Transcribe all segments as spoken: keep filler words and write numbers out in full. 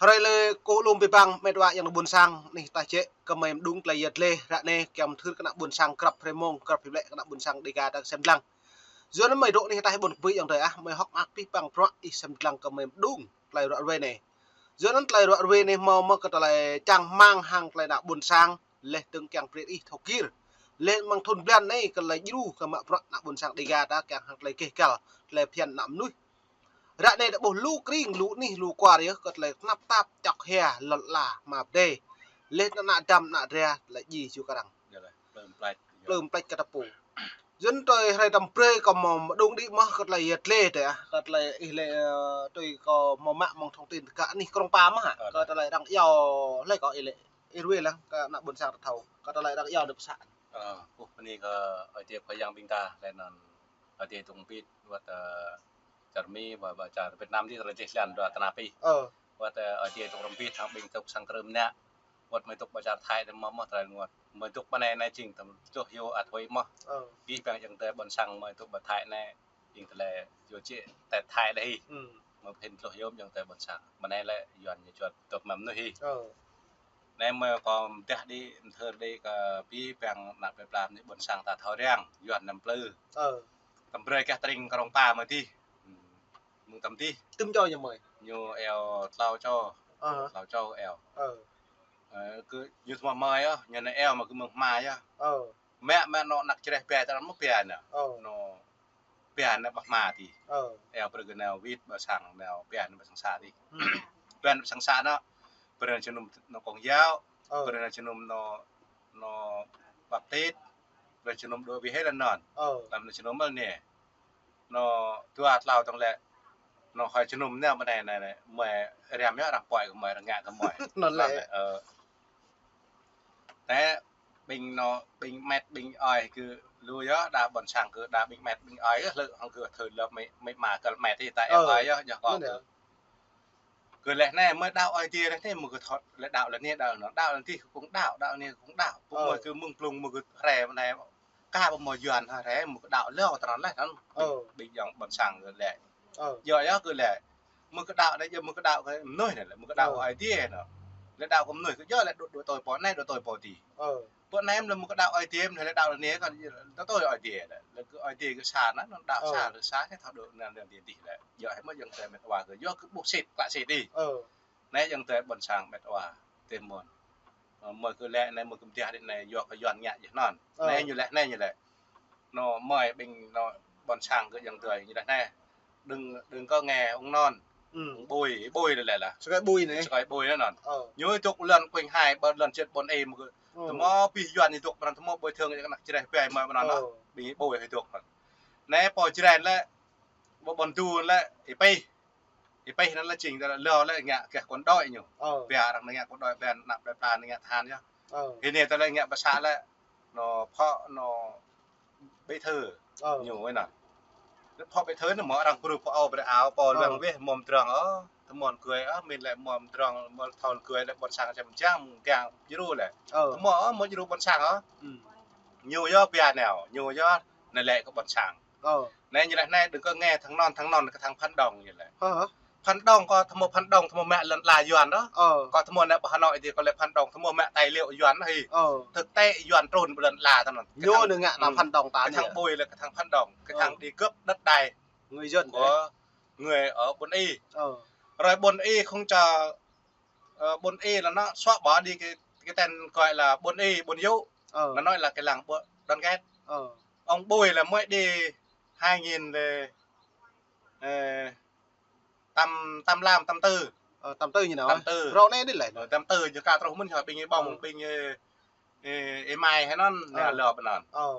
Rai lĕ kơ lŏm pơpăng met wa yang ƀôn sang anih ta čĕ kơ mơi mơđung tơlơi yet lĕ ră anai kiăng mơthưr kơ ană ƀôn sang krăp hrơi mông, krăp hrơi lĕ kơ ană ƀôn sang Dega ta sem dlăng. Yua anŭn mơi dŏ anih ta ƀôn kơpui yang tơi ah, mơi hơ̆k mơak pơpăng prăk ih sem dlăng kơ mơi mơđung tơlơi ruă ruê anai. Yua anŭn tơlơi ruă ruê anai hmâo mơ̆ kơ tơlơi čang rơmang hăng tơlơi ană ƀôn sang, leh tơ̆ng kiăng brơi ih thâo kir. Leh mơ̆ng thun blan anai kơ tơlơi djru kơ mă prăk ană ƀôn sang Dega ta kiăng hăng tơlơi keh kăl, tơlơi phiăn ană mơnuih. Ră anai ta ƀuh lu kring, lu anih, lu kwar yơh, kơ tơlơi tơnap tap, čŏk hia, lŏn ala, hma pơdai. Leh anŭn ană dăm, ană dra, tơlơi djai ču kơ arăng. Plơm plĕč kơ ta pô. Yua anŭn tui hrơi tăm brơi kơ mơi mơđung đĭ mơ̆ kơ tơlơi yet lĕ tơi ah, kơ tơlơi ih lĕ, ơ, tui kơ mơi mă mơ̆ng thông tin kơ anih Krông Pa mơ̆ hă, kơ tơlơi arăng iâu lĕ kơ ih lĕ, ih ruê lăng kơ ană ƀôn sang ta thâo, kơ tơlơi arăng iâu đơ̆p să. Ơ, ơ, bơni kơ Ơi Adai pơ yang ƀing ta, leh anŭn Ơi Adai tŭ pit wơ̆t, ơ, čar Mi, wơ̆t, wơ̆t čar Việt Nam dih, tơlơi čih lan dua tơnap ih. Ơ. Wơ̆t, ơ, Ơi Adai tŭ rơmpit hăng ƀing tŭk sang krưm anai. Wơ̆t mơi tŭk ƀơi čar Thái anai mơ̆ mơ̆ tơlơi ngŏt. Mơi tŭk ƀơi anai anai jing tăm čuh yua ăt huĭ mơ̆. Ơ. Pih păng yang tơi ƀôn sang mơi tŭk ƀơi Thái anai, jing tơlơi yua čih tơlơi Thái lĕ hĭ. Mơi phin čuh yôm yang tơi ƀôn sang. Ƀơi anai lĕ Yuan ñu čuăt tŭk mă mơnuih hĭ. Ơ. Anai mơi kơ mơdah đĭ, mơthưr đĭ kơ pih păng ană plơi pla anai ƀôn sang ta thâo răng, Yuan năm plư. Ơ. Tăm brơi kơ tơring Krông Pa mơi dih. Mơ̆ng tăm dih. Tơm čô ñu mơi. Ñu eo tlâo čô. Ơ. Tlâo čô eo. Ơ. Ơ, kơ ñu tơma mơi yơh, ñu anai eo mă kơ mơ̆ng hma yơh. Ơ. Mă, mă anŏ ană čreh pia tơrăm mơ̆ pia anai. Ơ. Anŏ pia anai ƀơi hma dih. Ơ. Eo brơi kơ nao wĭt ƀơi sang, nao pia anai ƀơi sang sa dih. Pia anai ƀơi sang sa anŭn. Brơi anai jơnum anŏ Công giáo. Ơ. Brơi anai jơnum anŏ, anŏ Baptist. Brơi jơnum dŏ wĭt hĭ lăm anŭn. Ơ. Lăm anai jơnum mơ̆ anai. Anŏ dua tlâo tơ̆ng lĕ. Anŏ hơi jơnum anai ƀơi anai anai, mơi răm yơh arăng pơhiăp kơ mơi, arăng ngă kơ mơi. Anŭn lĕ. Ơ. Tơdah ƀing anŏ, ƀing met, ƀing ơi kơ lu yơh, đa ƀôn sang kơ đa ƀing met, ƀing ơi yơh, lĕ hăng kơ thơ lơ mơi, mơi mă kơ met hĭ ta ơi yơh, yơh kơ. Kơ leh anai mơi đaŏ Ơi Adai leh anai mơi kơ thot lĕ đaŏ leh anai đaŏ anŭn, đaŏ leh anai kơ kông đaŏ, đaŏ anai kơ kông đaŏ. Pô mơi kơ mơ̆ng plung mơi kơ hrĕ ƀơi anai. Kơ pô mơi Yuan hă hrĕ mơi kơ đaŏ lơ tơrăn leh anŭn. Ơ. Ƀing yang ƀôn sang kơ lĕ. Ơ. Yua yơh kơ lĕ. Mơi kơ đaŏ anai yơh mơi kơ đaŏ kơ mơnuih anai lĕ, mơi kơ đaŏ Ơi Adai anŭn. Lĕ đaŏ kơ mơnuih kơ yơh lĕ dŏ, dŏ tui pô anai, dŏ tui pô dih. Ơ. Pô anai lĕ mơi kơ đaŏ Ơi Adai, mơi lĕ đaŏ anai kơ dŏ tui Ơi Adai lĕ. Lĕ kơ Ơi Adai kơ sa anŭn, đaŏ sa lĕ sa, thâo dŏ anŭn anŭn dih dih lĕ. Yua hĭ mơi yang tơi met wa kơ, yua kơ ƀuh sĭt, klă sĭt dih. Ơ. Anai yang tơi ƀôn sang met wa, tơmơ̆n. Ơ, mơi kơ lĕ anai mơi kơ mơdah đĭ anai yua kơ Yuan ngă yơh anŭn. Ơ. Anai ñu lĕ, anai ñu lĕ. Anŏ mơi ƀing anŏ ƀôn sang kơ yang tơi ñu lĕ anai. Đừng, đừng có nghe ông non. Ông Bùi, Bùi lĕ lĕ. Sơkai Bùi anai. Sơkai Bùi anŭn. Ơ. Ñu dŏ lăn Quảng Hai, ƀơi lăn čĕt ƀôn ih mơi kơ. Ơ. Tơma pih Yuan ñu dŏ pran tơma ƀơi thơng ñu kơ ană čreh pia mơi ƀơi anŭn. Ơ. Ƀing Bùi hĭ dŏ pran. Anai pô Jrai lĕ, ƀơi ƀôn Du lĕ, ih pih. Ih pih anŭn lĕ jing tơlơi lơ lĕ ngă kơ quân đội ñu. Ơ. Pia arăng ngă quân đội, pia ană plơi pla ngă tơhan yơh. Ơ. Hĭ anai tơlơi ngă ƀơi sa lĕ. Anŏ phó, anŏ bí thư. Ơ. Ñu anŭn. Lĕ phó bí thư anŭn mơ̆ arăng pru pô ao brơi ao pô lăng weh mơ̆m drong ơ. Tơmơ̆n kơi ơ, mĭn lĕ mơ̆m drong, mơ̆ thâo kơi lĕ ƀôn sang čăm čăm, kiăng djru lĕ. Ơ. Tơmơ̆n ơ, mơ̆ djru ƀôn sang ơ. Ñu yơh pia nao, ñu yơh anai lĕ kơ ƀôn sang. Ơ. Anai ñu lĕ anai, đừng có nghe thằng non, thằng non kơ thằng phản động ñu lĕ. Hă? Phản động kơ tơma phản động, tơma mă lăn ala Yuan đó. Ơ. Kơ tơma nao ƀơi Hà Nội dih kơ lĕ phản động, tơma mă tài liệu Yuan đó hĭ. Ơ. Thực tế Yuan trŭn ƀơi lăn ala tơnăn. Ñu anai ngă ta phản động ta anai. Kơ thằng Bùi lĕ kơ thằng phản động, kơ thằng đi cướp đất đai người dân của người ở ƀôn ih. Ơ. Rồi ƀôn ih không cho Ờ, ƀôn ih là nó xóa bỏ đi cái, cái tên gọi là ƀôn ih, ƀôn Dụ. Ờ. Nó nói là cái làng ƀôn, đoàn kết. Ờ. Ông Bùi là mới đi hai nghìn lẻ, ờ, tám, tám lăm, tám tư. Ờ, tám tư ñu nao. Tám tư. Rô anai đĭ lĕ. Ờ, tám tư, ñu ka truh mơ̆n hŏ ƀing ih ƀơ̆ng, ƀing ih, ih, ih mai hă anŭn, nao lơ ƀơi anŭn. Ờ.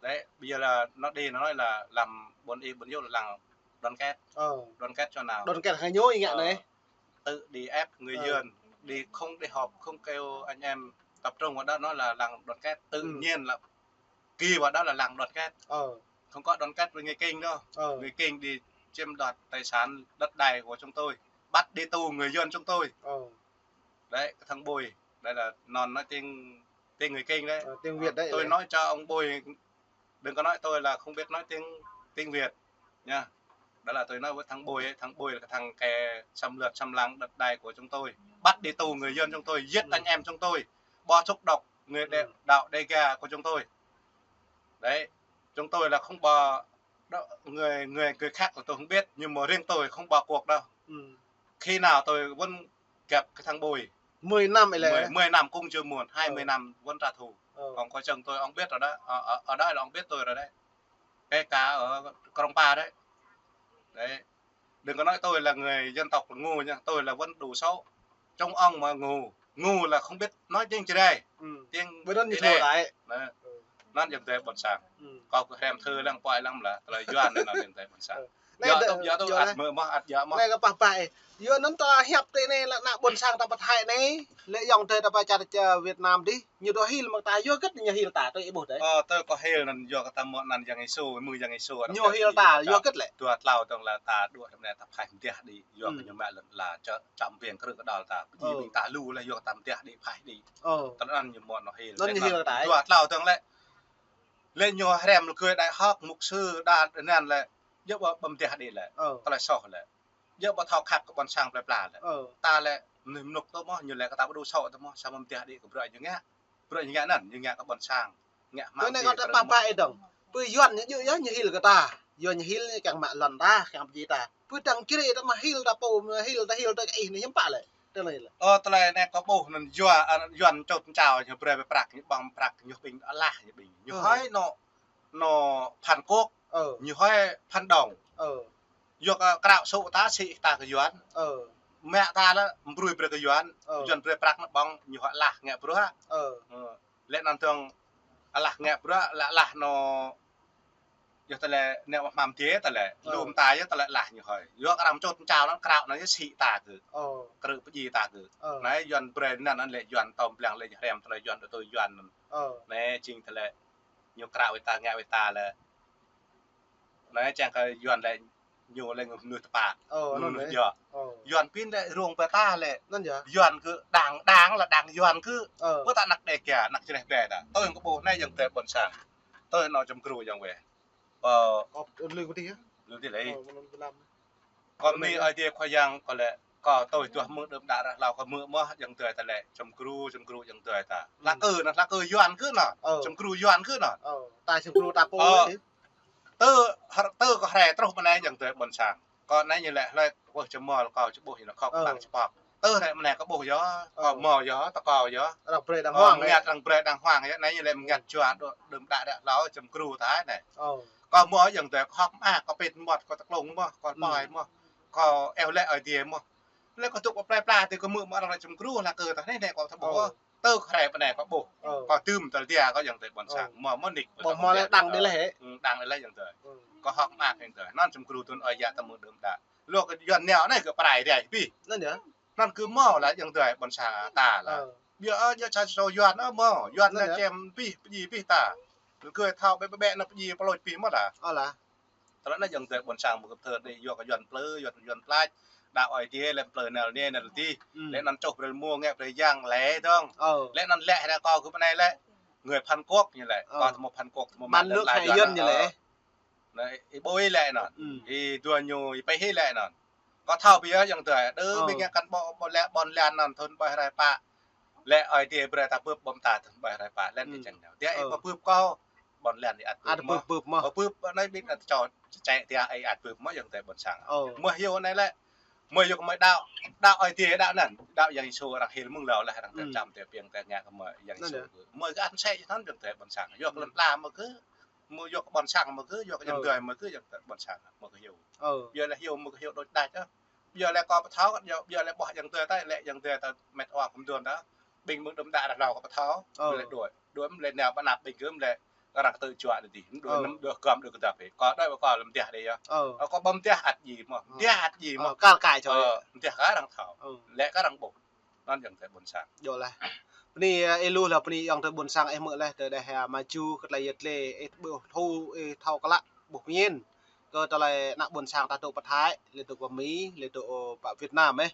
Đấy, bây giờ là nó đi, nó nói là làm ƀôn ih, ƀôn Dụ là làng đoàn kết. Ờ. Đoàn kết cho nào? Đoàn kết hăng ñu ih ngă anai. Tự đi ép người dân đi, không đi họp, không kêu anh em tập trung vào đó, nói là làng đoàn kết. Tự nhiên là ghi vào đó là làng đoàn kết. Ờ. Không có đoàn kết với người Kinh đâu. Ờ. Người Kinh đi chiếm đoạt tài sản, đất đai của chúng tôi, bắt đi tù người dân chúng tôi. Ờ. Đấy, cái thằng Bùi, đây là non nói tiếng, tiếng người Kinh đấy. Ờ, tiếng Việt đấy. Tôi nói cho ông Bùi, đừng có nói tôi là không biết nói tiếng, tiếng Việt nha. Đó là tôi nói với thằng Bùi ấy, thằng Bùi là cái thằng kẻ xâm lược, xâm lăng đất đai của chúng tôi. Bắt đi tù người dân chúng tôi, giết anh em chúng tôi, bỏ thuốc độc người đe-, đạo Đêga của chúng tôi. Đấy, chúng tôi là không bỏ đó, người, người, người khác là tôi không biết, nhưng mà riêng tôi không bỏ cuộc đâu. Khi nào tôi vẫn gặp cái thằng Bùi. Mười năm ấy lẽ. Mười, mười năm cũng chưa muộn, hai mươi năm vẫn trả thù. Còn coi chừng tôi, ông biết rồi đó, ở, ở, ở đó là ông biết tôi rồi đấy. Kể cả ở Krông Pa đấy. Đấy. Đừng có nói tôi là người dân tộc là ngu nha, tôi là vẫn đủ số. Trông ông mà ngu, ngu là không biết nói tiếng Jrai. Tiếng Bơ Đôn Ê Đê. Đấy. Anŭn yơh tơlơi ƀôn sang. Kâo kơ hrăm thơ lăng pơai lăng mơ̆ lah, tơlơi Yuan anŭn yơh tơlơi ƀôn sang. Anai yua tơ, tŭ, yua tơlơi tơ̆ ăt mơ̆, mơ̆ ăt yua mơ̆. Anai kơ pah pai. Yua anŭn ta hiăp tơ anai lĕ ană ƀôn sang ta pơthâo anai, lĕ yŏng tơ ta pơčah tơ Việt Nam dih, ñu dŏ hil mơ̆ ta yua hơget ñu hil ta, tui ih ƀuh tơ. Ơ, tơ kâo hil anŭn yua kơ ta mơ̆ anăn Yang Yêsu, mơ̆ Yang Yêsu. Ñu hil ta yua hơget lĕ. Dua tlâo tơ̆ng lĕ ta dŏ hrăm anai ta pơhaih mơdiah đĭ, yua kơ ñu mă lŏn ala, čăm, čăm ƀing krư̆ kơđŏl ta. Pơjing ƀing ta lu lĕ yua kơ ta mơdiah đĭ, pơhaih đĭ. Tơl anŭn ñu mơ̆ anŏ hil. Anŭn ñu hil ta. Dua tlâo tơ̆ng lĕ. Lĕ ñu hrăm lĕ gơi đại học, mục sư, đa anŭn lĕ, djơ̆ ƀu, ƀu mơdiah đĭ lĕ. Tơlơi soh lĕ. Djơ̆ ƀu thâo khăp kơ ƀôn sang plơi pla lĕ. Ta lĕ mơnuih mơnuk tơ mơ̆, ñu lĕ kơ ta ƀu dŏ sŏ tơ mơ̆, samơ̆ mơdiah đĭ kơ bruă ñu ngă. Bruă ñu ngă anŭn, ñu ngă kơ ƀôn sang. Ngă hmâo. Tơ anai kơ ta pah pai dơ̆ng. Pơ Yuan ñu djơ̆ yơh ñu hil kơ ta. Yua ñu hil ñu kiăng mă lŏn ta, kiăng pơjing ta. Pơ tơ̆ng Jrai ta mă hil ta pô, hil ta hil tơ kơ ih anai hiư̆m pă lĕ. Tơlơi lĕ. Ơ, tơlơi anai kâo ƀuh anŭn yua, ơ, Yuan čut čao ñu brơi prăk, ñu ƀơ̆ng prăk, ñu ƀing alah ñu ƀing. Ñu hơi anŏ, anŏ phản quốc, ñu hơi phản động. Yua kơ krao sŭ ta sĭ ta kơ Yuan. Mă ta lĕ mơbrui brơi kơ Yuan. Yuan brơi prăk anŭn ƀơ̆ng ñu hơi alah ngă bruă. Lĕ anŭn tơ̆ng alah ngă bruă, lĕ alah anŏ yơh tơlơi anai ƀu hmâo mơdê tơlơi. Lŏm ta yơh tơlơi alah ñu hơi. Yua kơ arăng čut čao anŭn krao anŭn yơh sĭ ta kơ. Krư̆ pơjing ta kơ. Anai Yuan brơi anŭn anŭn lĕ Yuan tơm blang lĕ ñu hrăm tơlơi Yuan tơ tui Yuan anŭn. Anai jing tơlơi ñu krao wơ̆t ta ngă wơ̆t ta lĕ. Anai čang kơ Yuan lĕ ñu lĕ mơnuih tơpă. Mơnuih yơh. Yuan pin lĕ rông pơ ta lĕ. Yuan kơ đảng, đảng là đảng Yuan kơ. Pơ ta anăk Đêga, anăk Jrai ƀĕ ta. Tơ yơh kơ ƀuh anai yơh tơlơi ƀôn sang. Tơ anŏ čơmkru yơh weh. Ơ. Ơ, lui kơ tih yơh. Lui tih lĕ. Ơ, mơnŭn pơlam. Kâo mĭn Ơi Adai Khua Yang kâo lĕ, kâo tui tuah mơ̆ng đưm đă ră hlâo kâo hmư̆ mơ̆ yơh tơlơi ta lĕ, čơmkru, čơmkru yơh tơlơi ta. Lăk ư anŭn, lăk ư Yuan kơ anŭn. Čơmkru Yuan kơ anŭn. Ta čơmkru ta pô. Tơ, tơ kâo hrăm truh mơ̆ng anai yơh tơlơi ƀôn sang. Kâo anai ñu lĕ hlơi kâo čơmơ̆ kâo čơƀuh ñu lĕ khŏk ƀăng čơpŏk. Tơ hrơi mơ̆ng anai kâo ƀuh yơh, kâo hmâo yơh, tơ kâo yơh. Arăng brơi đang huang, mơngăt arăng brơi đang huang yơh, anai ñu lĕ mơngăt čua đưm đă ră hlâo čơmkru ta anai. Kâo hmâo yơh tơlơi kâo hŏk mơak, kâo pĭt mơmŏt, kâo tơklông mơ̆, kâo pơhiăp mơ̆, kâo iâu laĭ Ơi Adai mơ̆. Lĕ kâo dŏ pơ plơi pla tơ kâo hmư̆ mơ̆ arăng čơmkru lăk ư ta anai anai kâo thâo ƀuh. Tơ hrơi mơ̆ng anai kâo ƀuh. Kâo dưm tơlơi Ơi Adai kâo yơh tơlơi ƀôn sang. Mơ̆ mơ̆ nik. Ƀuh mơ̆ lĕ đang đĭ lĕ hĕ. Đang đĭ lĕ yơh tơlơi. Kâo hŏk mơak yơh tơlơi. Anŭn čơmkru tui Ơi Adai ta mơ̆ng đưm đă. Lu kơ Yuan nao anai kơ prai rai pih. Anŭn yơh. Anŭn kơ hmâo lĕ yơh tơlơi ƀôn sang ta lĕ. Biă ơ, yua ča čô Yuan ơ hmâo. Yuan lĕ čem pih, pơjing pih ta. Lu kơ thâo ƀĕ ƀĕ ƀĕ anŭn pơjing pơlôč pih mơ̆ ta. Ơ lah. Tơlơi anai yơh tơlơi ƀôn sang mơ̆ kơ thơ đĭ yua kơ Yuan plư, Yuan, Yuan plač. Đa Ơi Adai lĕ plư nao anai nao adih. Lĕ anŭn čuh brơi mơ̆ng ngă brơi yang lĕ dơ̆ng. Lĕ anŭn lĕ hră kâo kơ mơ̆ng anai lĕ. Người phản quốc ñu lĕ. Kâo tơ mơ̆ phản quốc tơ mơ̆ mă lĕ. Anai, ih ƀuh ih lĕ anŭn. Ih dua ñu, ih pơhiăp lĕ anŭn. Kâo thâo biă yơh tơlơi. Đơ ƀing ngă kăn ƀô̆, ƀô̆ lĕ, ƀôn lan anŭn thŭn ƀai hrơi pă. Lĕ Ơi Adai brơi ta bưp ƀơ̆ng ta thŭn ƀai hrơi pă. Lĕ tơ čang nao. Tơdah ih ƀu bưp kâo, ƀôn lan ih ăt bưp mơ̆. Ƀu bưp mơ̆. Ƀu bưp, anai ƀing ăt čô čĕ tơdah ih ăt bưp mơ̆ yơh tơlơi ƀôn sang. Mơ̆ hyu anai lĕ. Mơ̆ yua kơ mơ̆ đaŏ, đaŏ Ơi Adai đaŏ anŭn. Đaŏ Yang Yêsu arăng hil mơ̆ng hlâo lĕ arăng tơ čăm tơ piêng tơ ngă kơ mơ̆ Yang Yêsu. Mơ̆ kơ ăt sĕ thŭn yơh tơlơi ƀôn sang. Yua kơ lŏn ala mơ̆ kơ Mơ̆ yua kơ ƀôn sang mơ̆ kơ, yua kơ yơh tơlơi mơ̆ kơ yơh tơlơi ƀôn sang mơ̆ kơ hyu. Biă lĕ hyu mơ̆ kơ hyu đôč đač ơ. Biă lĕ kâo pơthâo kơ, biă lĕ ƀuh yơh tơlơi ta, lĕ yơh tơlơi ta met wa kơmduôn ta. Ƀing mơ̆ng đưm đă ră hlâo kâo pơthâo. Lĕ đuaĭ, đuaĭ mơ̆ lĕ nao ƀơi anăp ƀing gơ̆ mơ̆ lĕ arăng tơ čuă đĭ đĭ. Đuaĭ nao đuaĭ gơ̆m đuaĭ kơdŏp hĭ. Kâo đuaĭ ƀơi kâo lăm mơdiah đĭ yơh. Kâo ƀu mơdiah ăt djai mơ̆. Mơdiah ăt djai mơ̆. Kar kai čô. Mơdiah kơ arăng thâo. Lĕ kơ arăng ƀuh. Anŭn yơh tơlơi ƀôn sang. Djơ̆ laih. Bơni, ơ, ih lu laih bơni yơh tơlơi ƀôn sang ih hmư̆ laih tơdah, ơ, mơču kơ tơlơi yơh tơlơi ih ƀuh thu ih thâo klă ƀuh pơmĭn. Kơ tơlơi ană ƀôn sang ta dŏ pơ Thái, lĕ dŏ pơ Mi, lĕ dŏ, ơ, pơ Việt Nam ih.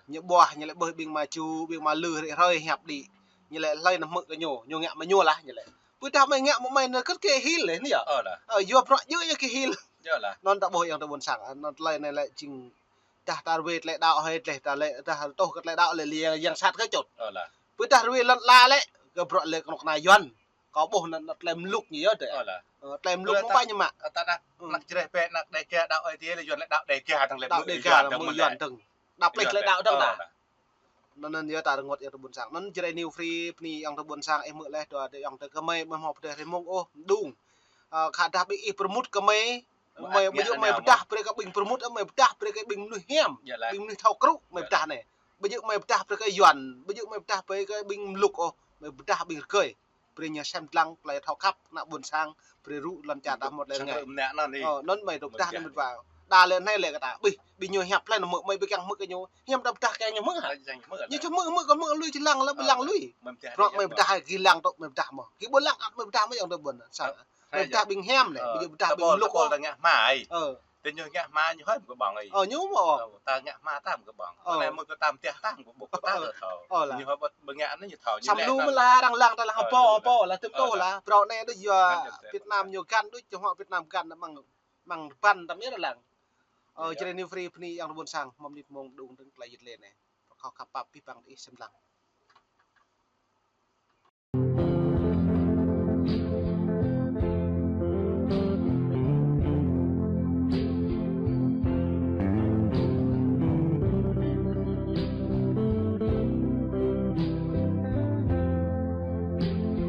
Ñu ƀuh ñu lĕ ƀuh ƀing mơču, ƀing mơlư hrơi hrơi hiăp đĭ. Ñu lĕ hlơi anăm hmư̆ kơ ñu, ñu ngă mơ̆ ñu lah ñu lĕ. Pơdah mơi ngă mơ̆ mơi anŭn kơ kơ hil lĕ anai yơh. Ơ, yua bruă djơ̆ yơh kơ hil. Yơh lah. Anŭn ta ƀuh ayŏng adơi ƀôn sang, anŭn tơlơi anai lĕ jing dah ta rơwĕ tơlơi đaŏ hơi dleh ta lĕ, dah rơtuh kơ tơlơi đaŏ lĕ, lĕ yang sat kơ čut. Yơh lah. Ƀơi dah rơwĕ lŏn ala lĕ, kơ bruă lĕ kơnuk kơna Yuan. Kâo ƀuh anŭn, anŭn tơlơi mluk ñu yơh dêh. Yơh lah. Ơ, tơlơi mluk mơ̆ pă ñu mă. Ta, ta, ta, hmm, anăk jreh bĕ, anăk Dega đaŏ hơi dơlơi Yuan lĕ đaŏ Dega dơ̆ng lĕ. Đaŏ mơ̆ Dega Yuan lĕ dơ̆ng mơ̆ lĕ. Đaŏ plĕ tơlơi đaŏ dơ̆ng dah. Anŭn, anŭn yơh ta rơngot ayŏng adơi ƀôn sang. Anŭn Jrai New Free bơni ayŏng adơi ƀôn sang ih hmư̆ laih, dua adơi ayŏng adơi kơmơi ƀu hmâo pơdeh rơmông ôh, mơđung. Ơ, khă dah ƀing ih pơrmut kơmơi, mơi, ƀu djơ̆ mơi pơdah brơi kơ ƀing pơrmut, mơi pơdah brơi kơ ƀing mơnuih hiam, ƀing mơnuih thâo krŭ, mơi pơdah anai. Ƀu djơ̆ mơi pơdah brơi kơ Yuan, ƀu djơ̆ mơi pơdah brơi kơ ƀing mluk ôh, mơi pơdah ƀing rơgơi. Brơi ñu sem lăng, tơlơi thâo khăp, ană ƀôn sang, brơi rŭ lŏn čar ta hmâo tơlơi rơngai. Ơ, anŭn mơi dŏ pơdah anai mơ̆n wa. Đa lĕ anai lĕ kơ ta, ƀih, ƀing ñu hiăp lĕ anŭn mơi, mơi ƀu kiăng hmư̆ kơ ñu. Hiam ta pơdah kiăng ñu hmư̆ hă? Ñu či hmư̆, hmư̆ kơ hmư̆ lui či lăng lĕ, ƀu lăng lui. Mơi pơdah anai, mơi pơdah hai, gih lăng tŏ, mơi pơdah mơ̆. Gih ƀu lăng ăt mơi pơdah mơ̆ ayŏng adơi ƀôn sang. Mơi pơdah ƀing hiam lĕ, ƀu djơ̆ pơdah ƀing mluk ôh. Ơ. Tơ ñu ngă hma ñu hơi mơ̆ kơ ƀơ̆ng ai. Ơ, ñu mơ̆. Ơ, ta ngă hma ta mơ̆ kơ ƀơ̆ng. Ơ. Anai mơ̆ kơ ta mơ̆ tơdah ta mơ̆ kơ ƀơ̆ng kơ ta kơ thâo. Ơ lah. Ñu hơi ƀơ̆ng ngă anai ñu thâo. Samơ̆ lu mơ̆ lah arăng lăng ta lăng hơpô hơpô lah tơpô lah. Phrâo anai đôč yua Việt Nam ñu găn đôč, čơhŏ Việt Nam găn mơ̆ng, mơ̆ng rơbăn tam yơh lăng. Ơ, Jrai New Free bơni ayŏng adơi ƀôn sang, mơ̆ng mơnit mơ̆ng mơđung dơ̆ng tơlơi yit lĕ anai. Pơkâo khăp pap abih bang ih sem lăng.